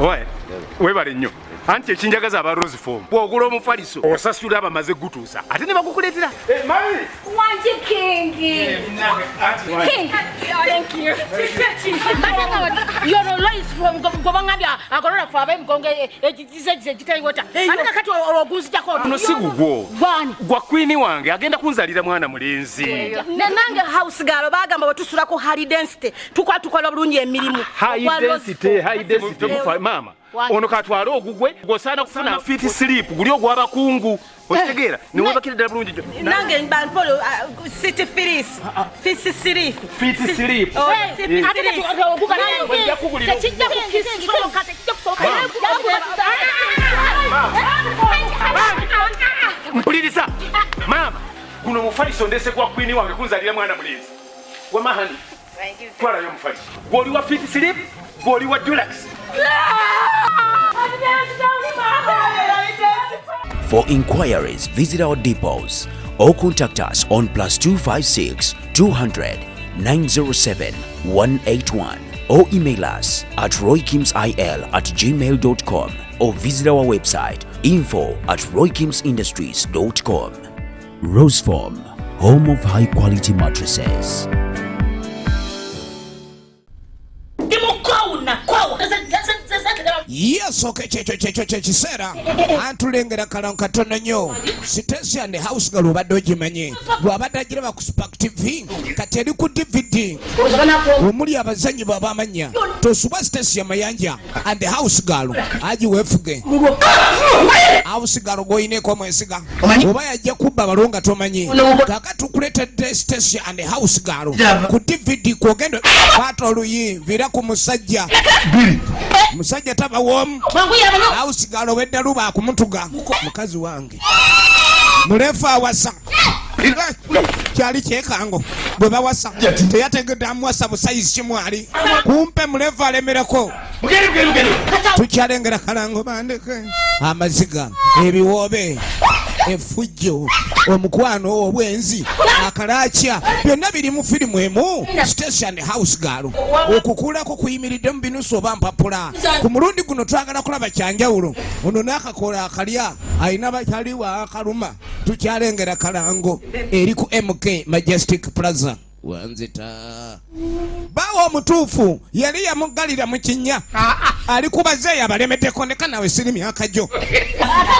Owaye, webale nnyo. Anti ekinjagaza aba Rose Form. Bw'ogula omufaliso osasula abamaze gutuusa ate ne bagukuleetera. Eh, mami! Wangi King. King. Thank you. Yono Lois gwe bangambye agolola ffe ab'emigongo egigize egitaliwota. Ate kakati olwo ogunzijako otya? Guno si gugwo. Gwani? Gwa kwini wange agenda kunzalira mwana mulenzi. Nange house girl bagamba bwe tusula ku high density tukola tukola bulungi emirimu. High density, high density. Maama, ono katwale ogugwe gwosaana kufuna fit sleep guli ogw'abakungu. Okitegeera? Ne weebakira ddala bulungi. Nange bampolo city filis. Fit sleep. Fit sleep. Oh, city sleep. Tekijja kusoboka, tekijja kusoboka. Mpuliriza. Maama, guno mufaliso ndese gwa kwini wange kunzalira mwana mulenzi. Wamahani. Twalayo omufaliso. Gw'oli wa fit sleep, gw'oli wa deluxe. For inquiries, visit our depots or contact us on +256 200 907 181 or email us at roykimsil@gmail.com or visit our website info@roykimsindustries.com. Roseform, home of high quality mattresses. Yasooka kyekyo kyekyo kyekiseera antulengera kalango katono nnyo. Sitesia ne house girl obadde ogimanyi bw'abadde agiraba ku Spark TV, kati eri ku DVD omuli abazanyi bw'abamanya. Tosubwa Sitesia Mayanja and the house girl aji weefuge. House girl gw'oyineko omwesiga oba yajja kubba balwo nga tomanyi. Kaakati tukuleetedde Sitesia and the house girl ku DVD kwogenda kwata oluyi viira ku musajja. Musajja taba womu. House girl obwedda luba akumutuga. Mukazi wange mulefu awasa kyali kyekango bwe bawasa teyategedde amuwasa busayizi kimwali kumpe mulefu alemereko. Tukyalengera kalango bandeke amaziga ebiwoobe effujjo omukwano obwenzi akalakya byonna biri mu firimu emu Station house girl. Okukulako kuyimiridde mu binusu oba mpapula. Ku mulundi guno twagala kulaba kyanjawulo. Ono n'akakola akalya alina bakyaliwa akaluma. Tukyalengera kalango eri ku MK Majestic Plaza. Wanzita bawo omutuufu yali yamuggalira mu kinnya ali ku bazeeyi abalemeddeko ndeka nawe siri myaka gyo.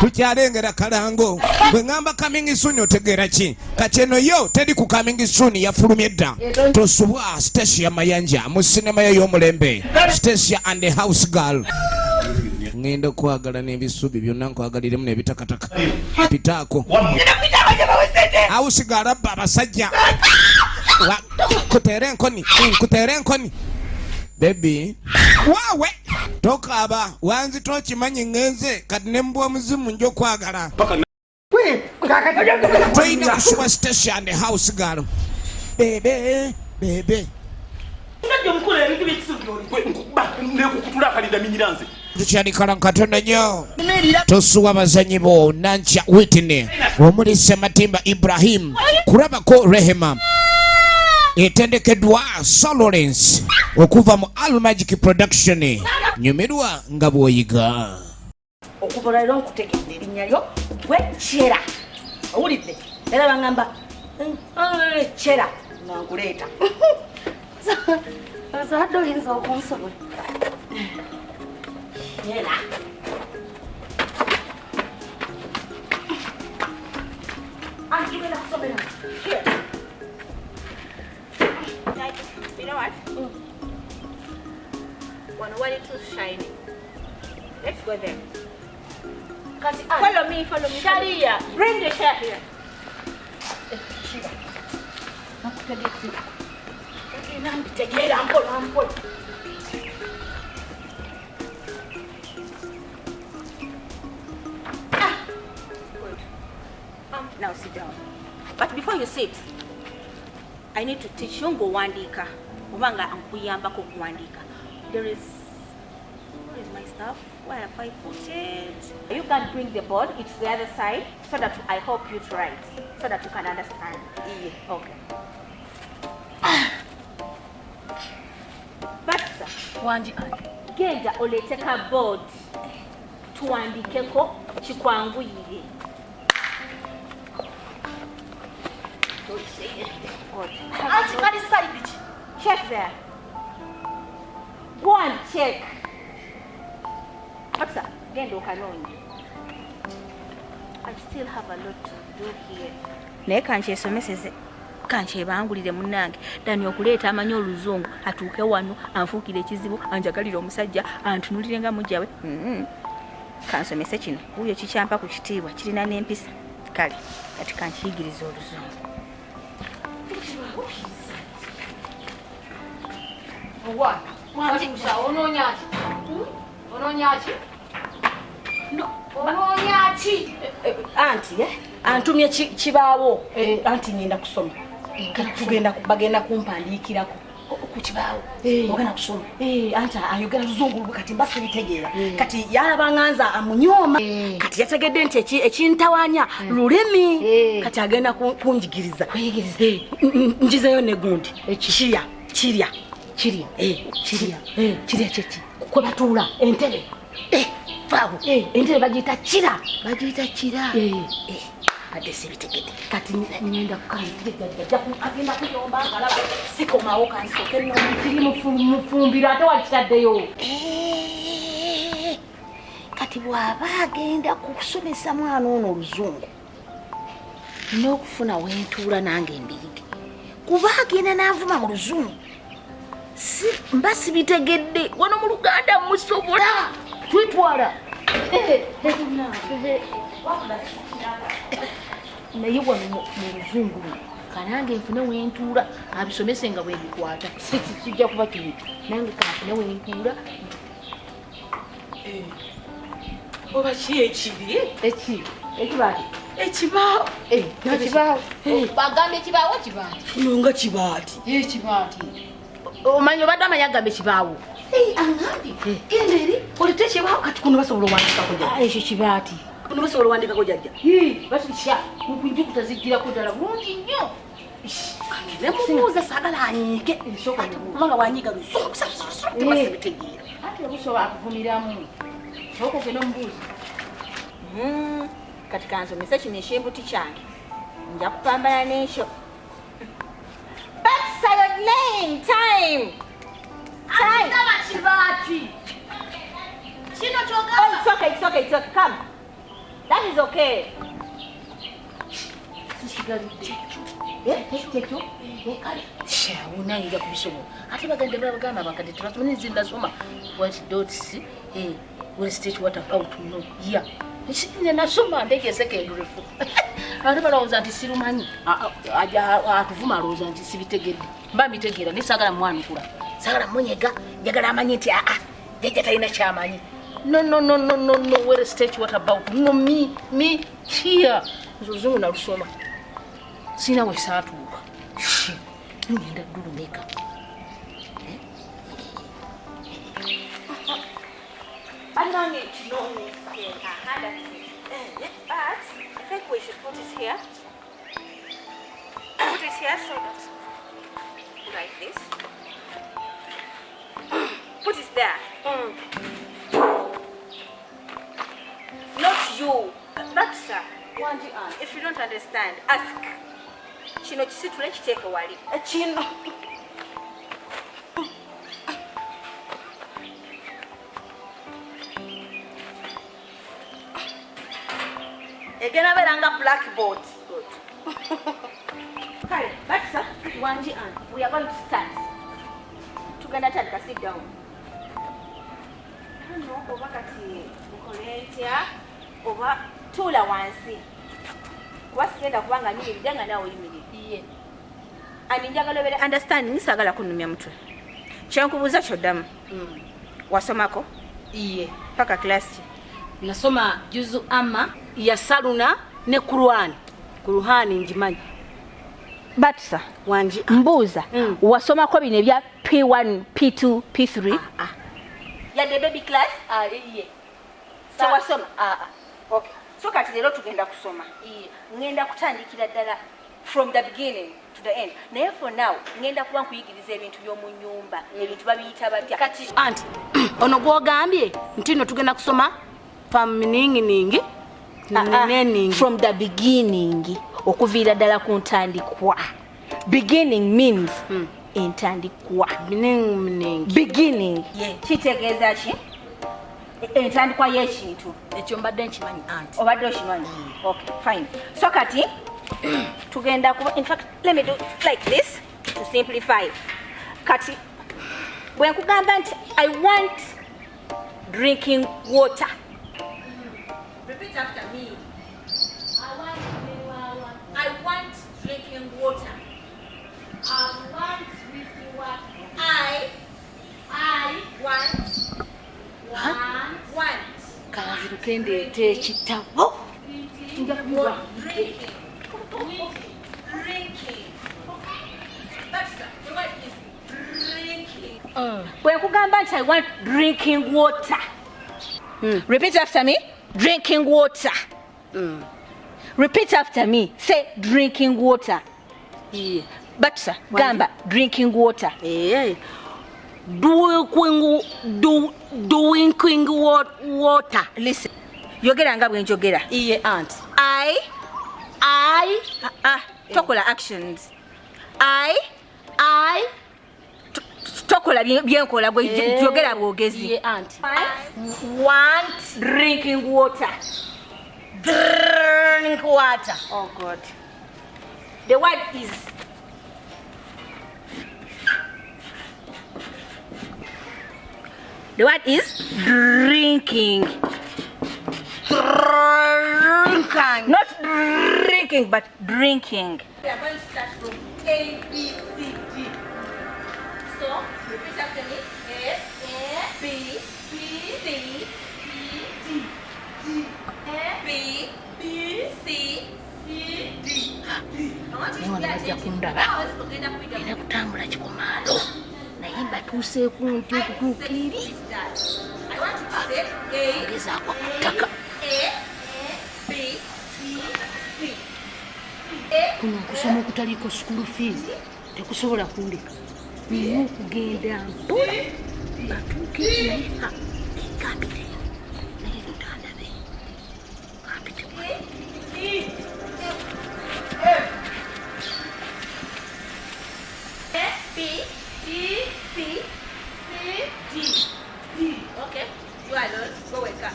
Tukyalengera kalango bwe ŋŋamba coming soon otegeera ki? Kati eno yo teri ku coming soon, yafulumye dda. Tosubwa Stecia Mayanja mu sinema yo y'omulembe Stecia and the house girl. Ŋŋenda okwagala n'ebisubi byonna nkwagaliremu n'ebitakataka pitaako. House girl abba abasajja. Kuteera enkoni, kuteera enkoni. Baby, waawe tokaaba wanzita okimanyi ŋŋenze kati ne mbwa omuzimu nja okwagala. Tolina kusubwa Stecia and house girl. Bebe, bebe. Nekukutula akalinda minyira nze. Tukyalikala katono nnyo. Tosuwa bazanyi bo Nankya Whitney omuli Sematimba Ibrahim kulabako Rehema etendekeddwa Sir Lawrence okuva mu Al Magic Production. Nyumirwa nga bw'oyiga. Okuva leero nkutegedde erinnya lyo gwe Kyera. Owulidde? Era bangamba Kyera nga nkuleeta. Ozadde oyinza okunsobola. Kyera. Tugenda kusomera. Here. You know what? Wano wali too shiny. Let's go there. Kati, Follow me, follow me. Sharia. Bring the chair here. Mbitegeera mpola mpola. Good. Now sit down. But before you sit, I need to teach you ng'owandiika oba nga nkuyambako okuwandiika. There is, where is my stuff? Where have I put it? You can bring the board, it's the other side, so that I help you to write, so that you can understand. Yeah. Okay. But, sir, Wangi, Ann. Genda oleete ka board tuwandikeko kikwanguyire. Anti kali side ki? Check there. Go and check. Hapsa, genda okanoonye. I still have a lot to do here. Naye kankyesomeseze, kankyebangulire munnange. Dani okuleeta amanyi oluzungu atuuke wano anfuukire ekizibu, anjagalire omusajja, antunulire nga mujja we. Kansomese kino, wuuyo kikyampa ku kitiibwa, kirina n'empisa. Kale, kati kankiyigirize oluzungu. Onoonya ki? Anti antumye kibaawo, anti ngenda kusoma. Kati tugenda bagenda kumpandiikirako ku kibaawo. Ogenda kusoma. Anti ayogera luzungu, kati mba sibitegeera. Kati yalaba nza amunyooma, kati yategedde nti ekintawaanya lulimi, kati agenda kunjigiriza. Njizeyo ne gundi kirya kirya kirya kirya kirya kyeki? Kwe batuula, entebe. Faawo. Entebe bagiyita kira. Bagiyita kira. Badde sibitegedde. Kati ngenda agenda kuyomba ngalaba sikomawo, kansooke nno. Kiri mufumbiro, ate wakitaddeyo. Kati bw'aba agenda kusomesa mwana ono oluzungu, n'okufuna wentuula nange mbiyige, kuba agenda n'anvuma mu luzungu, mba sibitegedde. Wano mu Luganda musobola twitwala, naye wano mu luzungu luno kanange nfune wentuula abisomese nga bwebikwata. Kijja kuba kibi, nange kanfune wentuula. Oba ki ekiri? Eki ekibaati? Ekibaawo. Ekibaawo, bagambye ekibaawo, kibaati. Kino nga kibaati. Ekibaati, omanyi obadde amanyi agamba ekibaawo. Aŋambye genda eri olete ekibaawo. Kati kuno basobola owandikako, jajja? Ekyo kibaati. Kuno basobola owandikako, jajja? Basukya njukuta zijjirako ddala bulungi nnyo. Nemubuuza, saagala anyiige, kubanga wanyiiga luzungu tebasibitegeera. Ate obusoba akuvumiramu, sooka ogenda omubuuzi. Kati kansomese kino ekyembuti kyange, nja kupambana n'ekyo. Baksa, you're late. Time. Time. Ndaba kibaati kino kyogamba. Oh, it's okay, it's okay, it's okay. Come. That is okay. Kisigalidde kyekyo, kale wunayinza kubisobola. Ate baganda bagamba abakadde tebasoma, nze nasoma. What dots will state what about no yeah nze nasoma ndege secondary four. Ate balowooza nti sirumanyi, atuvuma alowooza nti sibitegedde. Mba mbitegeera, naye saagala mwanukula, saagala munyega, njagala amanye nti aa, jajja talina kyamanyi. No, no, no, no, no, no. Where state what about no me me here. Nze oluzungu nalusoma, sirina we saatuuka. Ngenda ddulumeka. Bannange, kinoonyese. Aha, that's it. But I think we should put it here. Put it here so that like this. Put it there. Not you. But sir, if you don't understand, ask. Kino kisitule kiteeke wali. Kino egenda beera nga blackboard. Kale, Baksa, Wangi, Ann. We are going to start. Tugenda tandika, sit down. Hano oba kati nkole ntya, oba tuula wansi. Kuba sigenda kubanga nyimiridde nga naawe oyimiridde. Ani njagala obeere understanding, saagala kunnumya mutwe. Kyenkubuuza kyoddamu. Wasomako? Iye. Paka class ki? Nasoma juzu amma ya saluna ne Kurwani. Kuruhani njimanyi. Batsa, Wangi. Mbuuza, wasomako bino ebya P1, P2, P3? Ah. Yadde baby class? Iye. Tewasoma? Ah. Okay. So kati leero tugenda kusoma. Iye. Ngenda kutandikira ddala From the beginning to the end. Naye for now ngenda kuba nkuyigiriza ebintu by'omu nnyumba, ebintu babiyita batya. Kati anti ono gwogambye nti no tugenda kusoma pamininginingi neningi from the beginning, okuviira ddala ku ntandikwa. Beginning means entandikwa. Beginning. Beginning kitegeeza ki? Entandikwa y'ekintu. Ekyo mbadde nkimanyi anti. Obadde okimanyi? Okay, fine. So kati tugenda kuba, in fact let me do like this to simplify. Kati bwe nkugamba nti I want drinking water. Repeat after me. I want drinking water. I want drinking water. I want Kanziruke ndeete ekitabo. Drinking. That's the word is drinking. Bwe nkugamba nti I want drinking water. Repeat after me. Drinking water. Repeat after me. Say drinking water. Yeah. Batsa, gamba drinking water. Drinking water. Listen. Yogera nga bwe njogera. Iye aunt. I tokola actions. I tokola byenkola gwe yogera bwogezi. Iye aunt. I want drinking water. Drink water. Oh God. The word is drinking. Drinking. Not drinking, but drinking. We are going to start from A, B, C, D. So, repeat after me. A, B, B, C, D, D, A, B, B, C, C, D. I want you to be attentive. Era kutambula kikomando. Naye mbatuuseeku nti okutuuka eri. I want you to say A, Ngezaako ku ttaka. A, B, C, A. Kuno okusoma okutaliiko school fees tekusobola kundeka. Nina okugenda mpola batuuke eri naye ha kampiteyo. Naye lutandabe. Kampite wano. A, B, B, C, C, D, D. Okay, you alone. Go wake up.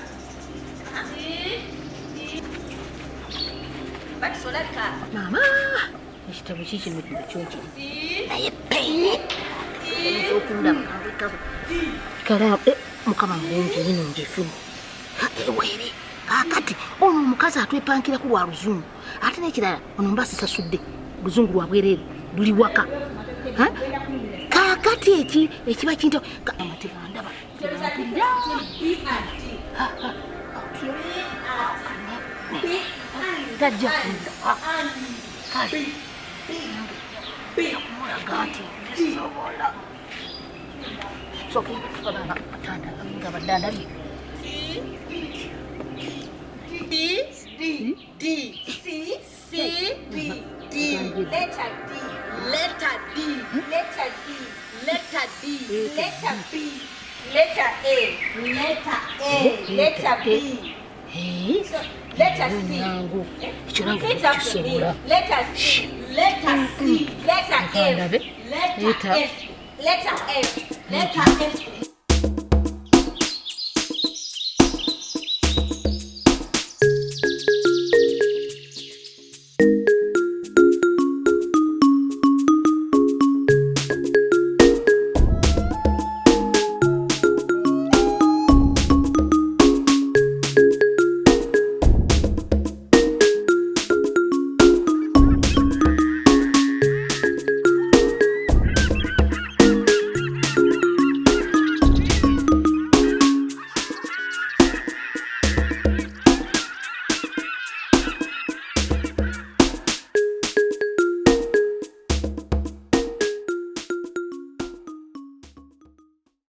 C, D. But so like Mama, ekitabo kikino kyo kiri. C, Naye peyini. D, Okundaba kambikabo. Kala mukama mulungi yino ngifune. Ewere. Kaakati ono omukazi atwepankirako lwa luzungu. Ate n'ekirala ono mba sisasudde luzungu lwa bwereere luli waka. Kaakati eki ekiba kintu amateeka ndaba. There is a difference between B and D. B and Tajja kunda. And Kale. B. Kumulaga nti nsobola. Sooka atanda nga badde andabye. D, D, D, C, C, B, D. Letter D. Letter D. Letter D. Letter D. Letter B. Letter A. Letter A. Letter B. So, letter C. Nangu. Ekyo nange Repeat after me. nkisobola. Letter C. Letter C. Letter F. Nkandabe. Letter Letter. F. Letter F. Letter F.